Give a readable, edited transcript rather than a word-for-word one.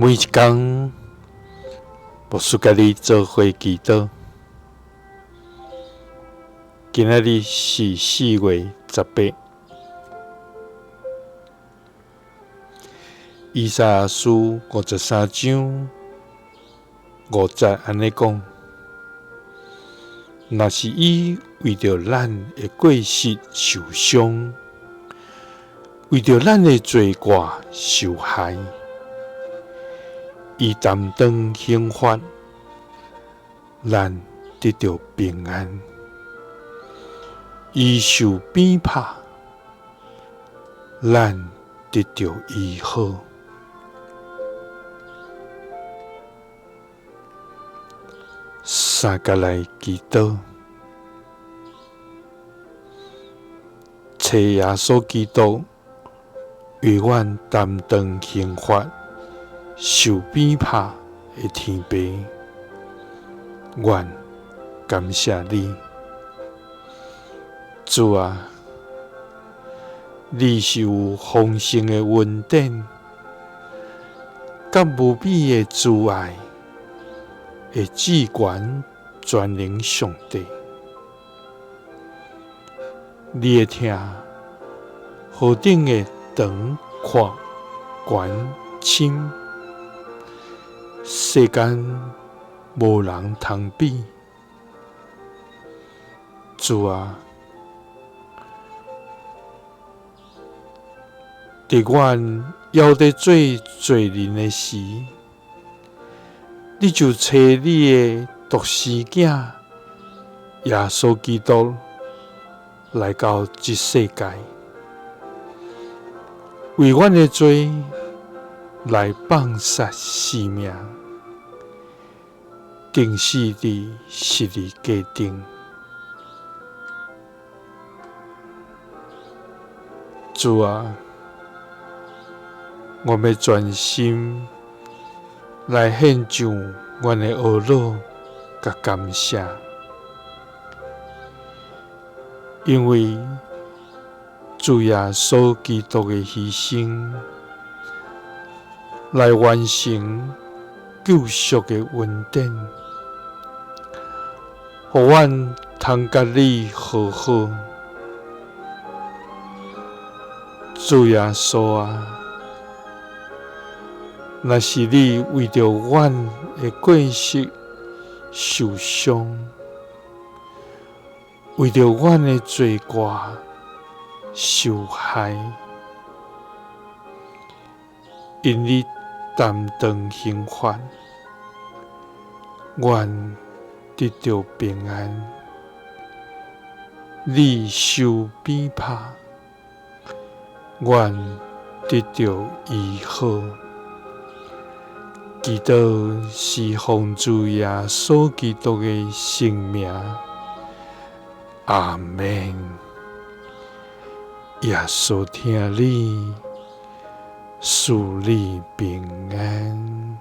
每一工，牧师佮你做伙祈祷。今仔日是4月18，以赛亚书53章5节按呢讲：若是伊为著咱的过失受伤，为著咱的罪过受害，伊担当刑罚，咱得著平安；伊受鞭拍，咱得著医好。三佮来祈祷，揣耶稣基督为阮担当刑罚、受鞭拍的天父，阮感谢你，主啊，你是有丰盛的恩典，佮无比的慈爱的至悬全能上帝，你的疼何等的长阔悬深，世间无人通比。主啊，伫阮犹伫做罪人的时，你就差你的独生子耶稣基督来到这世界，为阮的罪来放杀性命，钉死伫十字架顶。主啊，我欲全心来献上阮的懊恼佮感谢，因为主耶稣基督的牺牲，来完成救赎的恩典，予阮通佮你和好。主耶稣啊，若是你为著阮的过失受伤，为著阮的罪过受害，因你担当刑罚，阮得著平安。你受鞭拍，阮得著医好。祈祷是奉主耶稣基督的圣名，阿们。耶稣疼你，赐你平安。